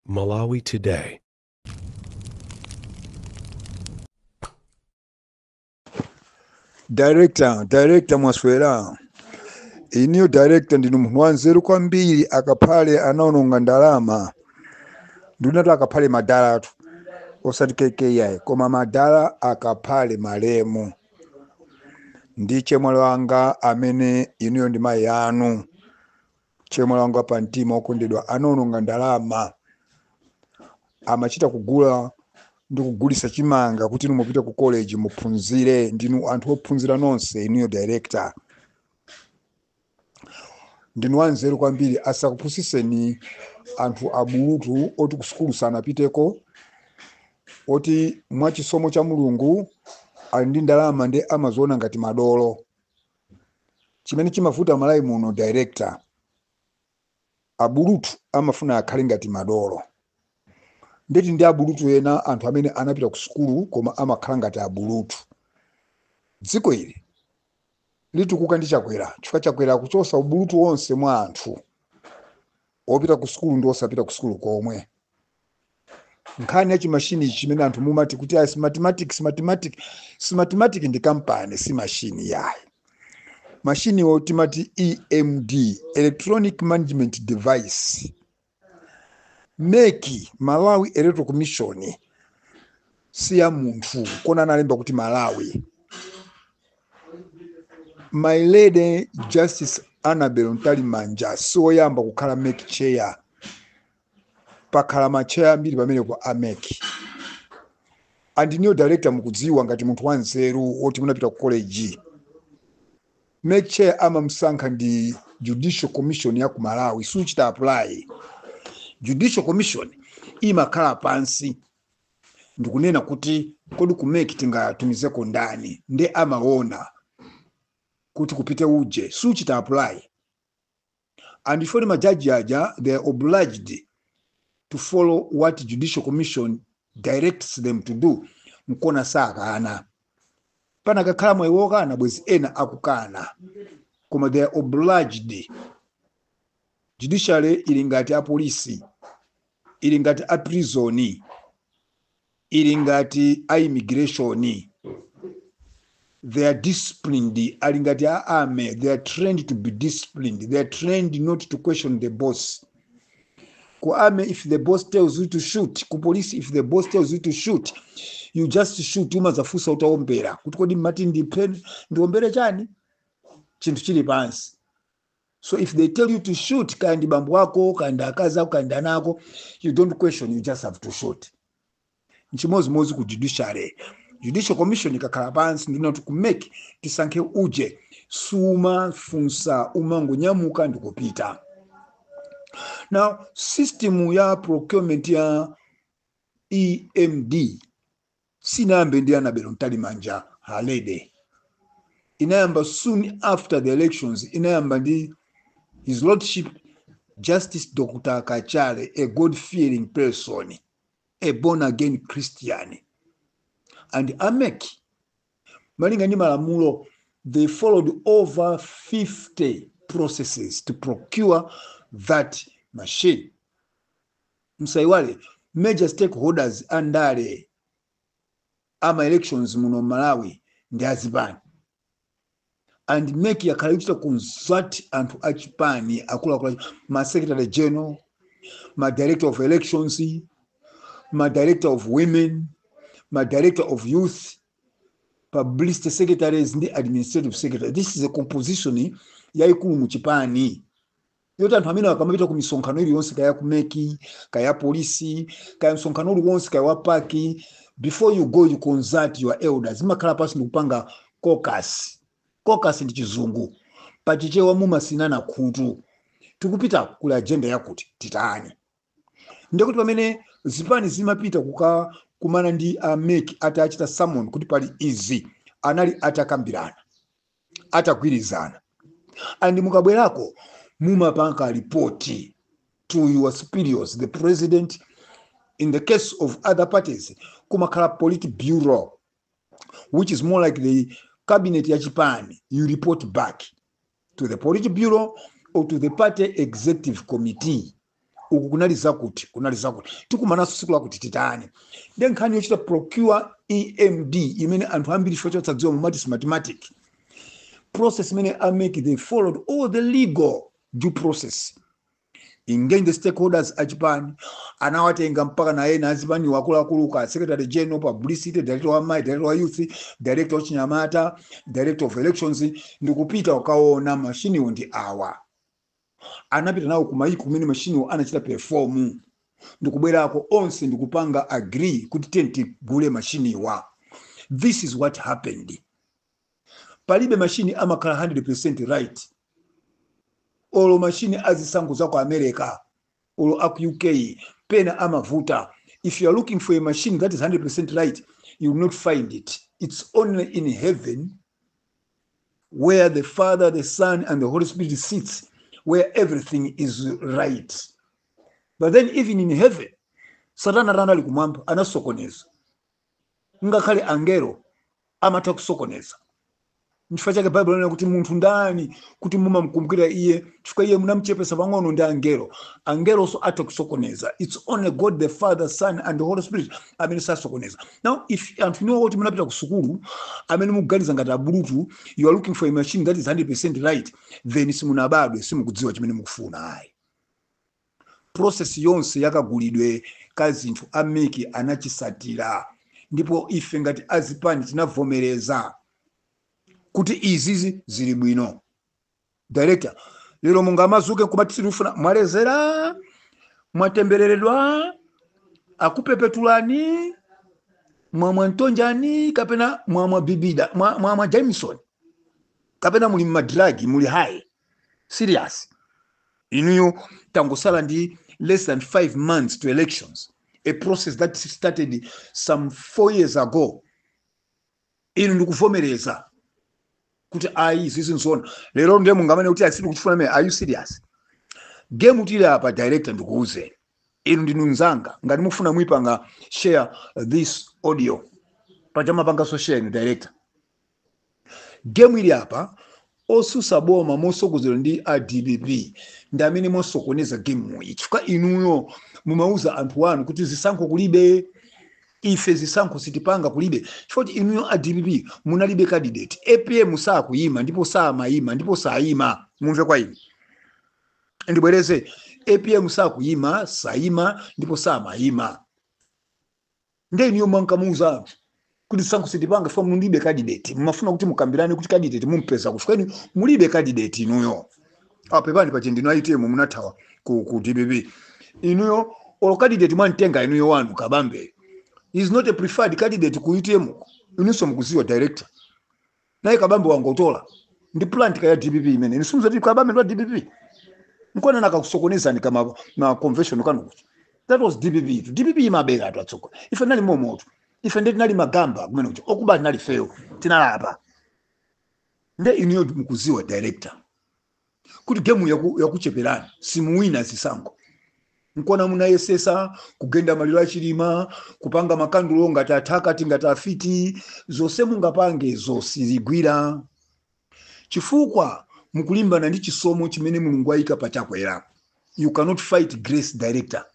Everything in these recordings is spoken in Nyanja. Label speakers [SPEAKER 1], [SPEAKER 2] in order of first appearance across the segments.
[SPEAKER 1] Malawi Today.
[SPEAKER 2] Director, director, mwaswera iniyo? Director, ndinu munthu wanzeru kwambiri. Akaphale anaononga ndalama. Ndinati akaphale madalatu, osati KKI, koma madala akaphale malemu ndi chemwali wanga amene inuyo ndi mayi anu, chemwali wanga pa mtima okondedwa, anaononga ndalama. Amachita kugula ndi kugulisa chimanga kuti inu mupite ku college muphunzire. Ndinu anthu ophunzira nonse. Inuyo director, ndinu wanzeru kwambiri. Asakuphunzitseni anthu abulutu oti ku sukulu sanapiteko, oti mwachisomo cha Mulungu ali ndi ndalama ndi amaziona ngati madolo. Chimene chimavuta Malawi muno, director, abulutu amafuna akhale ngati madolo. Ndeti ndi abulutu ena, anthu amene anapita ku sukulu koma amakhala ngati abulutu. Dziko ili litukuka ndi Chakwera, chifukwa Chakwera akuchosa ubulutu wonse mwa anthu opita ku sukulu ndi osapita ku sukulu komwe. Nkhani ya chimashini ichi chimene anthu mumati kuti ayi, Smartmatic, Smartmatic, Smartmatic ndi kampani, si mashini yayi. Mashiniwo timati EMD, electronic management device. MEC, Malawi Electoral Commission, si ya munthu, kona analemba kuti Malawi. My Lady Justice Annabel Mtalimanja siwoyamba kukhala MEC chair. Pakhala machair ambiri pamenepo a MEC. And inuyo director, mukudziwa ngati munthu wanzeru woti munapita ku college, MEC chair amamsankha ndi Judicial Commission ya ku Malawi. Suchita apply. Judicial Commission imakhala pansi ndikunena kuti kodi ku MEC tingatumizeko ndani? Ndi amaona kuti kupite uje. Suchita apply. And ifoni majaji aja, they are obliged to follow what Judicial Commission directs them to do. Nkona sakana. Panakakhala mwayi wokana, bwezi ena akukana, koma they are obliged. Judiciary ili ngati apolisi, ili ngati a prison, ili ngati a immigration. They are disciplined. Ali ngati a army. They are trained to be disciplined. They are trained not to question the boss. Ku army, if the boss tells you to shoot, ku police, if the boss tells you to shoot, you just shoot. Umazafunsa utaombera kuti kodi mmati ndiphe, ndiombere chani, chinthu chili pansi? So if they tell you to shoot, kaya ndi bambo ako, kaya ndi akazi ako, kaya ndi ana ako, you don't question, you just have to shoot. Nchimozimozi ku judiciary. Judicial Commission ikakhala pansi ndinati ku MEC tisankhe uje, sumafunsa, umangonyamuka ndikupita. Now, system ya procurement ya EMD sinayambe ndi Annabel Mtalimanja halede. Inayamba soon after the elections. Inayamba ndi His Lordship Justice Dr Kachale, a God fearing person, a born again Christian. And a MEC, malinga ndi malamulo, they followed over 50 processes to procure that machine. Msaiwale, major stakeholders andale ama elections muno Malawi ndi azipani, and MEC yakhala ikuchita consult anthu achipani, akuluakulu, ma secretary general, ma director of elections, ma director of women, ma director of youth, publicity secretaries ndi administrative secretary. This is a composition yayikulu mu chipani, yoti anthu amene akamapita ku misonkhano iliyonse, kaya ku MEC, kaya polisi, kaya msonkhano uliwonse, kaya wa PAC, before you go, you consult your elders. Imakhala pansi ndikupanga caucus. Caucus ndi Chizungu, pachichewa mumasinana khutu, tikupita kuli agenda yakuti titani. Ndekuti pamene zipani zimapita kukakumana ndi a MEC, atachita summon kuti pali izi, anali atakambirana, atagwirizana. And mukabwerako mumapanga ripoti to your superiors, the president. In the case of other parties, kumakhala politburo, which is more like the cabinet ya chipani. You report back to the politburo or to the party executive committee. Uku kunali zakuti, kunali zakuti, tikumananso tsiku lakuti titani. Ndi nkhani yochita procure EMD imene anthu ambiri chifukwa chosadziwa mumati mathematic process imene a MEC, they followed all the legal due process, engage the stakeholders achipani, anawatenga mpaka na ena azipani wakuluakulu, ka secretary general, publicity, director wa mai, director wa youth, director wa chinyamata, director of elections, ndikupita ukaona mashiniwo ndi awa. Anapita nawo kumayiko kumene mashiniwo anachita perform, ndikubwerako onse ndikupanga agree kuti tiye tigule mashiniwa. This is what happened. Palibe mashini amakhala 100% right. Olo mashini azisankho za ku America, olo aku UK, pena amavuta. If you are looking for a machine that is 100% right, you will not find it. It's only in heaven, where the Father, the Son and the Holy Spirit sits, where everything is right. But then even in heaven, Satana ranali kumwamba anasokoneza. Ngakhale angelo amatha kusokoneza. Nchifukwa chake Baibulo linena kuti munthu ndani kuti mumamkumbukira iye? Chifukwa iye munamuchepesa pang'ono ndi angelo. Angelonso atha kusokoneza. It's only God the Father, Son and the Holy Spirit amene sasokoneza. Now if anthu inuwo kuti munapita ku sukulu, amene mukuganiza ngati abulutu, you are looking for a machine that is 100% right, then simunabadwe, simukudziwa chimene mukufuna ayi. Process yonse yakagulidwe ka zinthu a MEC anachisatira, ndipo ife ngati azipani tinavomereza kuti izizi zili bwino. Director, lero mungamazuke nkumati sitifuna. Mwalezera, mwatembereredwa, akupepetulani, mwamwa ntonjani kapena mwamwa bibida, mwamwa Jameson kapena muli mma drug, muli high. Serious, inuyo tangosala ndi less than 5 months to elections, a process that started some 4 years ago. Inu ndikuvomereza kuti ayi, izizi nzona. Lero ndiye mungamane kuti asiti kuchifuna me. Are you serious? Game tili apa, director, ndikuuze inu ndinu nzanga, ngati mufuna muipanga share this audio pachamapangaso share. Inu director, game ili apa, osusa boma mosokonezedwa ndi a DPP ndi amene mosokoneza game iyi, chifukwa inuyo mumauza anthu anu kuti zisankho kulibe, ife zisankho sitipanga, kulibe, chifukwa kuti inuyo a DPP munalibe candidate. APM sakuyima ndipo samayima ndipo sayima. Mumve kwa ine, ndibwereze: APM sakuyima, sayima ndipo samayima. Nde inuyo mankamuuza anthu kuti zisankho sitipanga chifukwa mulibe candidate. Mumafuna kuti mukambirane kuti candidate mumpeza kuchifukwa inu mulibe candidate inuyo. Apepani pache, ndinu a UTM, munathawa ku DPP. Inuyo olo candidate mwamtenga inuyo wanu Kabambe is not a preferred candidate ku UTM. Inunso mukuziwa, director, naye Kabambe wangotola ndi plant ya DPP imene inu simuzati Kabambe ndi wa DPP. Nkona nakakusokonezani kama ma convention kanu kuti that was DPP tu. DPP imabera atu atsogolo. Ife nali momoto, ife ndi tinali magamba kumene kuti okuba tinali feyo, tinalapa. Nde inuyo mukuziwa, director, kuti game yakucheperani, simuwina zisankho. Nkona munayesesa kugenda maliro achilima, kupanga makandulo ngati athakati, ngati afiti. Zonse mungapange zosizigwira, chifukwa mukulimbana ndi chisomo chimene Mulungu ayika pachakwera. You cannot fight grace, director.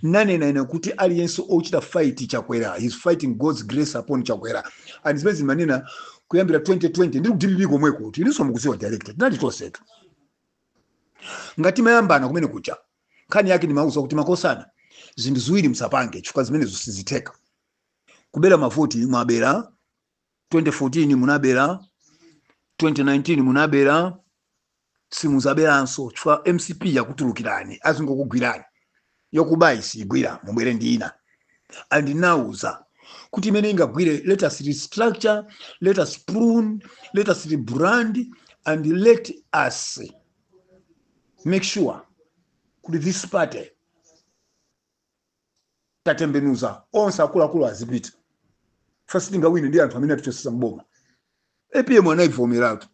[SPEAKER 2] Nanena ine kuti aliyense ochita fight Chakwera, he's fighting God's grace upon Chakwera. And zimene zimanena kuyambira 2020 ndiri ku DPP komweko, kuti inunso mukuziwa, director, tinali tonsetu ngati mayambana kumene kucha. Nkhani yake ndimauza kuti makosana, zinthu ziwiri musapange, chifukwa zimenezo sizitheka. Kubera mavoti mwabera 2014, munabera 2019, munabera, simuzaberanso chifukwa MCP yakutulukirani, azingokugwirani. Yokubayi sigwira, mubwere ndi ina. Andinauza kuti imene ingagwire, let us restructure, let us prune, let us rebrand and let us make sure kuti this party tatembenuza, onse akuluakulu azipita. First tingawine ndi anthu amene atichosesa mboma. APM anaivomeratu,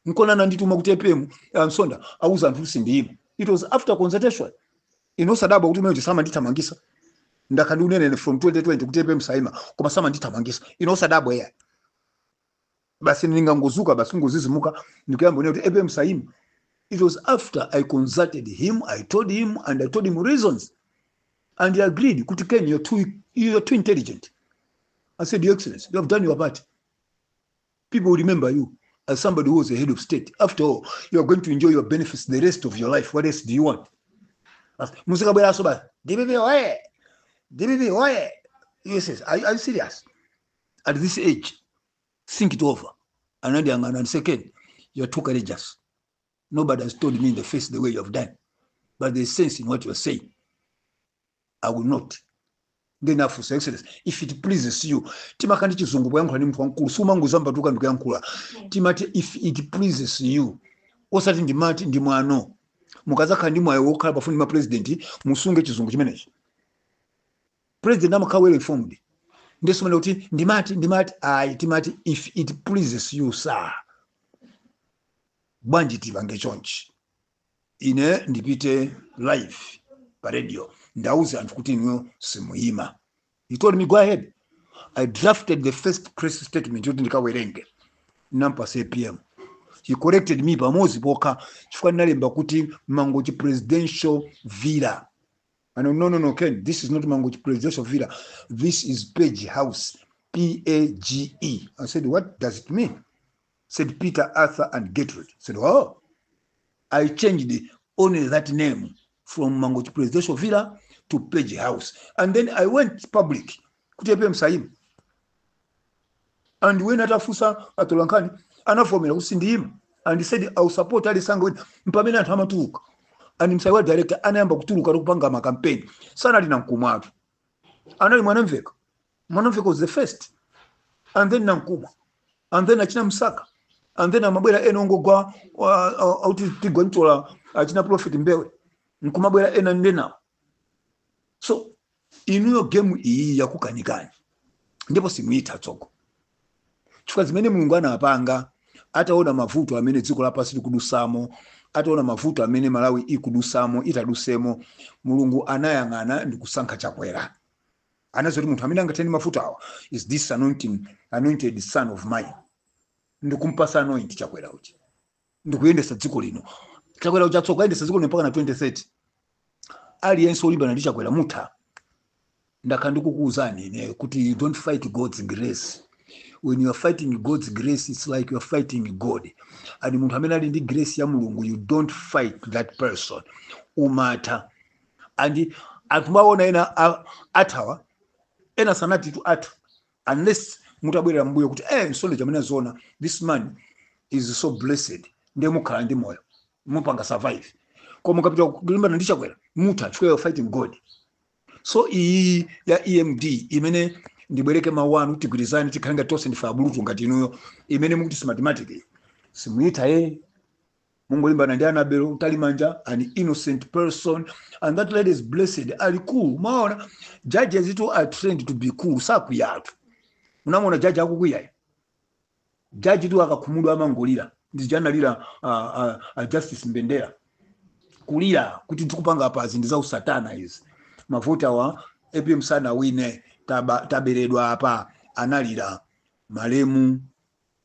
[SPEAKER 2] nkona nandituma kuti APM Msonda auza anthu kuti sindiyima. It was after consultation. Inosadabwa kuti umene samandithamangisa. Ndakha ndiunenene from 2020 kuti APM saima, koma samandithamangisa. Inosadabwa iya, basi ndingangozuka, basi ngozizimuka ndikuyamba une kuti APM saima. It was after I consulted him. I told him, and I told him reasons, and he agreed kuti, "Ken, you're too intelligent." I said, "Your Excellency, you have done your part. People will remember you as somebody who was a head of state. After all, you are going to enjoy your benefits the rest of your life. What else do you want?" Muzikabweraso basi, "DPP oye, DPP oye." Yes, are you serious? At this age, think it over. Anandiyang'ana and said, "You're too courageous. Nobody has told me in the face the way you have done, but there's sense in what you're saying. I will not." Then afunsa, "Excellence, if it pleases you." Timakhala ndi chizungu poyankhula ndi munthu wamkulu, sumangozambatuka ndikuyankhula. Timati, "If it pleases you," osati ndimati ndi mwano. Mukazakhala ndi mwayi wokhala pafupi ndi mapresident, musunge chizungu chimenechi. President amakhala well informed. Ndesumene kuti ndimati ndimati ayi, timati, "If it pleases you, sir, bwanji tipange chonchi? Ine ndipite live pa radio, ndauze anthu kuti inuyo simuyima." He told me, "Go ahead." I drafted the first press statement yoti ndikawerenge, nampasa APM. He corrected me pamodzi pokha, chifukwa ndinalemba kuti Mangochi Presidential Villa. And no, no, no, Ken, this is not Mangochi Presidential Villa. This is Page House, Page. I said, "What does it mean?" Said, "Peter, Arthur and Gertrude." I said, "Oh." I changed only that name from Mangochi Presidential Villa to Page House. And then I went public kuti APM sayima. And when atafunsa atolankhani, anavomera kuti sindiyima, and he said, "I will support alisanga wina." Mpamene anthu amatuluka, and msaiwa director anayamba kutuluka kupanga makampeni, sanali na mkumwatu, anali Mwanamveka. Mwanamveka was the first, and then Nankumwa, and then achina Msaka, and then amabwera ena ongogwa auti tigwa mtola, achina Prophet Mbewe, nkumabwera ena ndenawo. So inuyo game iyi yakukanikani, ndipo simuyitha tsoko, chifukwa zimene Mulungu anapanga ataona mavuto amene dziko lapansi likudusamo, ataona mavuto amene Malawi ikudusamo, itadusemo, Mulungu anayang'ana ndi kusankha Chakwera. Anazoti munthu amene angathane mavuto awa is this anointed son of mine, ndikumpasa anoint Chakwera uchi ndikuyendesa dziko lino. Chakwera uchi atsoka ayendesa dziko lino mpaka na 2030. Aliyense olimbana ndi Chakwera mutha. Ndakhala ndikukuwuzani ine kuti you don't fight God's grace. When you are fighting God's grace, it's like you are fighting God. And munthu amene ali ndi grace ya Mulungu, you don't fight that person, umatha. And anthu maona ena athawa, ena sanati tu atha, unless mutabwerera mbuyo kuti nsonde chamene zona, this man is so blessed, ndiye mukhala ndi moyo, mupanga survive. Koma mukapita kulimbana ndi Chakwera, mutha, chifukwa you are fighting God. So iyi ya EMD imene ndibwereke mawu anu, tigwirizane, tikhale ngati tonse ndife abulutu ngati inuyo, imene mukuti Smartmatic simuyitha ye, mungolimbana ndi Annabel Mtalimanja, an innocent person. And that lady is blessed, ali cool. Maona judges tu are trained to be cool, sakwiyatu. Munamuona jaji akukwiyayo? Jaji tu akakhumudwa amangolira. Ndijanalira Justice Mbendera, kulira kuti ndikupanga apa zinthu za usatana izi, mavoti awa APM sanawine, taberedwa apa. Analira malemu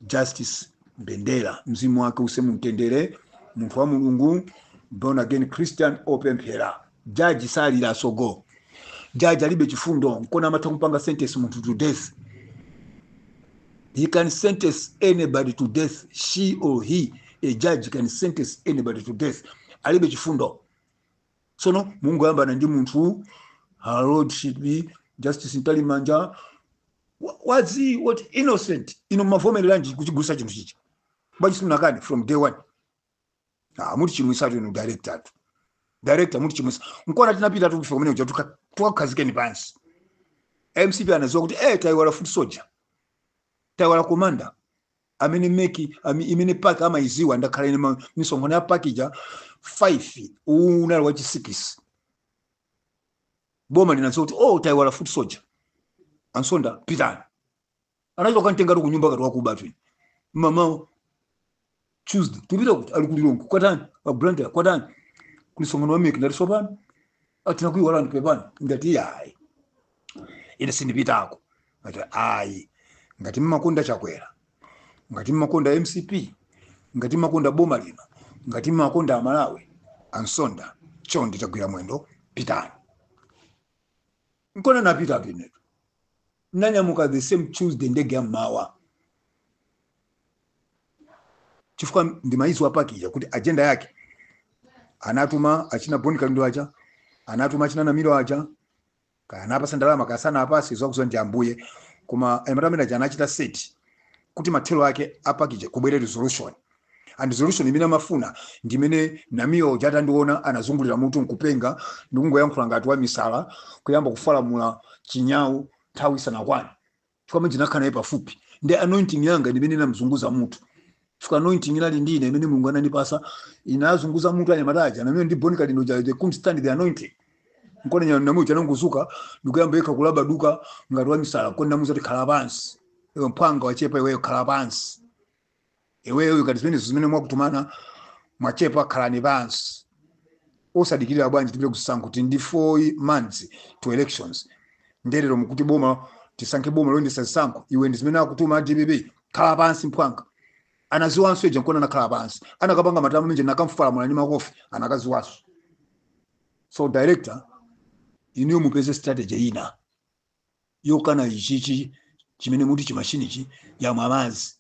[SPEAKER 2] Justice Mbendera, mzimu wake use mumtendere, munthu wa Mulungu, born again Christian, opemphera. Jaji salira sogo, jaji alibe chifundo, nkona amatha kupanga sentence munthu to death. He can sentence anybody to death, she or he, a judge can sentence anybody to death, alibe chifundo. Sono mungoyambana ndi munthu, Her Lordship Justice Mtalimanja, wazi what innocent. Ino mavomereranji kuchigusa chinthu chichi? Bwanji simunakani from day one? Ah, muti chimwisatu inu director tu, director, muti chimwisa. Nkona tinapita tukufa kumene kuja, tukakhazikeni pansi. MCP anaziwa kuti tayiwala foot soldier, tayiwala commander amene MEC imene PAC amayiziwa. Ndakhala ine misonkhano ya PAC ija 5, uwu unali wachi 6. Boma linadziwa kuti, oh, tayiwala foot soldier. Ansonda pitani, anachoka kantenga ku nyumba kati wakuba twini. Mama Tuesday tupita kuti ali kulilongo kwatani, pa kwatani, kulisonkhano wa MEC. Ndati sopano atina kuiwala pepani. Ndati yayi, ine sindipitako. Ati ayi, ngati mmakonda Chakwera, ngati mmakonda MCP, ngati mmakonda boma lino, Ngati mmakonda Amalawi, ansonda chonde tagwira mwendo, pitani. Nkona napita pinetu, nanyamuka the same Tuesday, ndege ya mmawa, chifukwa ndimayiziwa PAC ija kuti agenda yake anatuma achina Boni Kalindo aja, anatuma achina Namiro aja, kaya anapasa ndalama kaya sanapase, zakuziwa ndi Ambuye. Koma anyamata amene aja anachita set kuti mathelo ake a PAC ija kubwere resolution, and resolution imene amafuna ndimene Namiyo uja atandiona anazungulira mutu nkupenga ndikungoyankhula ngati wamisala, kuyamba kufalamula chinyawu nthawi isanakwane, chifukwa ndinakhala naye pafupi ndi anointing yanga ndimene inamzunguza mutu, chifukwa anointing inali ndine imene Mulungu anandipasa, inazunguza mutu anyamata aja. Namene ndi Boni Kalindo ja, they couldn't stand the anointing. Nkona Namiyo chananguzuka ndikuyamba yekha kulabaduka ngati wamisala. Kodi namuza kuti khala pansi iwe, mphwanga wachepa iweyo, khala pansi iweyo. Ngati zimenezo zimene mwakutumana mwachepa, khalani pansi. Osadikirira bwanji tipite kusankho kuti ndi 4 months to elections? Ndelero mukuti boma tisankhe boma loyendesa zisankho. Iwe ndi zimene akutuma DPP, khala pansi mphwanga. Anaziwanso ija, nkona anakhala pansi, anakapanga matama menje, nakamfalamula ndi makofi, anakaziwanso. So director, inuyo mupeze strategy ina yokana ichichi chimene muti chimashinichi. Yamwa madzi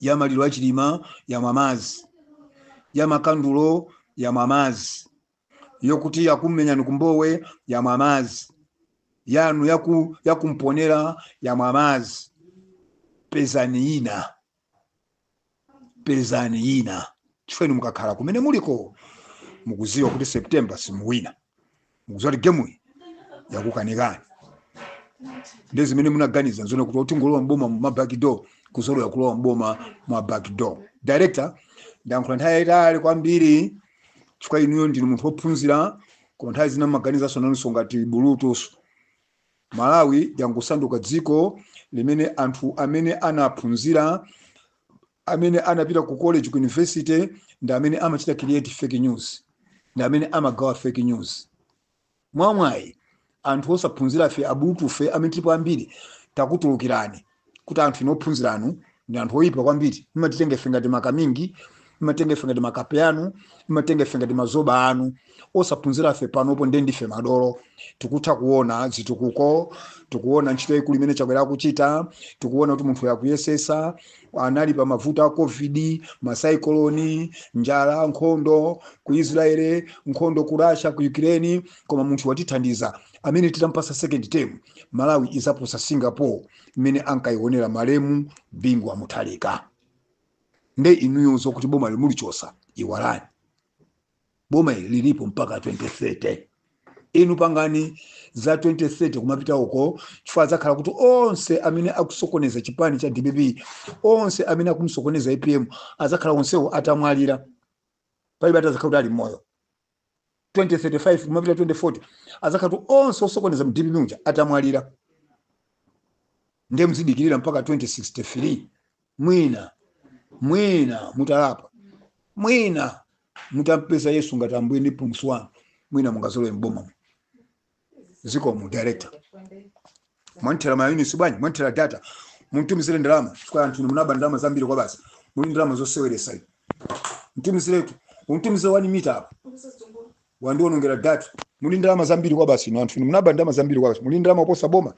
[SPEAKER 2] ya maliro achilima, yamwa madzi ya makandulo, yamwa madzi yokuti yakummenyani kumbowe, yamwa madzi yanu yakumponera, yamwa madzi. Pezani ina, pezani ina, chifukwa inu mukakhala kumene muliko mukuziwa kuti September simuwina, mukuziwa kuti gemuyi yakukanikani. Ndi zimene munaganiza nzona kuti tingolowa mboma mwa backdoor, kuzolowa kulowa mboma mwa backdoor. Director, ndayankhula nthawi yayitali kwambiri chifukwa inuyo ndinu munthu wophunzira, koma nthawi zina mmaganizanso nanunso ngati bulutuso. Malawi yangosanduka dziko limene anthu amene anaphunzira, amene anapita ku college, ku university, ndi amene amachita create fake news, ndi amene amagawa fake news. Mwamwayi anthu osaphunzira fe, abulutufe amene tilipo ambiri, takutulukirani kuti anthu inu ophunziranu ndi anthu oyipa kwambiri. Mmatitenga ife ngati makamingi, mmatenga ife ngati makape anu, mmatenga ife ngati mazoba anu. Osaphunzira fe panopo ndiye ndife madolo, tikutha kuona zitukuko, tikuona ntchito yaikulu imene Chakwera akuchita, tikuona kuti munthu yakuyesesa, anali pa mavuto a COVID, ma cyclone, njala, nkhondo ku Israeli, nkhondo ku Russia, ku Ukraine, koma munthu watithandiza. Amene titampasa second term, Malawi izaposa Singapore imene ankayionera malemu Bingu wa Mutharika. Nde inuyo zokuti boma limulichosa, iwalani. Boma ili lilipo mpaka 2030. Inu pangani za 2030 kumapita uko, chifukwa adzakhala kuti onse amene akusokoneza chipani cha DPP, onse amene akumusokoneza APM, adzakhala onsewo atamwalira, palibe atazakhala kuti ali moyo. 2035 kumapita 2040 adzakhala kuti onse osokoneza mu DPP muja atamwalira. Ndiye muzidikirira mpaka 2063, mwina mwina mutalapa, mwina mutampeza Yesu ngati Ambuye ndi Mpulumutsi wanu, mwina mungazolowe mboma. Zikomo director. Mwanthera ma units bwanji? Mwanthera data, muntumizire ndalama, chifukwa anthu inu munaba ndalama zambiri kwa basi, muli ndalama zoseweresa inu. Mtumiziretu, untumizire 1 meter apa, wandionongera data. Muli ndalama zambiri kwa basi inu anthu inu munaba ndalama zambiri kwa basi, muli ndalama kuposa boma.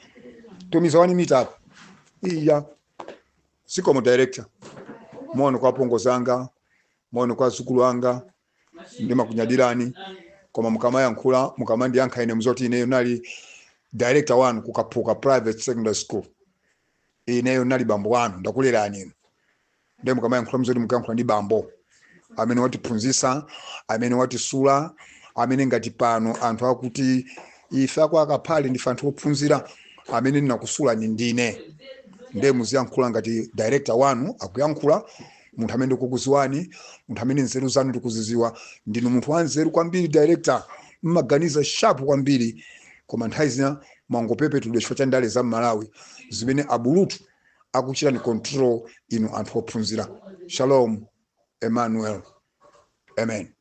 [SPEAKER 2] Tumiza 1 meter apa. Iya, zikomo director. Moni kwa pongo anga, moni kwa zukulu anga, ndimakunyadirani. Koma mukamayankhula, mukamandiyankha ine, muzoti ineyo nali director wanu kukaphuka Private Secondary School. Ineyo nali bambo wanu, ndakulerani inu. Ndiye mukamayankhula muzoti mukayankhula ndi bambo amene watiphunzitsa, amene watisula, amene ngati pano anthu akuti ife ako akaphale ndife anthu ophunzira, amene ndinakusulani ndine. Ndiye muziyankhula ngati director wanu akuyankhula, munthu amene ndikukuziwani, munthu amene nzeru zanu ndikuziziwa. Ndinu munthu wanzeru kwambiri director, mmaganiza sharp kwambiri, koma nthawi zina mwangopepetudwa chifukwa cha ndale za Mmalawi zimene abulutu akuchitani control inu anthu ophunzira. Shalom Emmanuel, amen.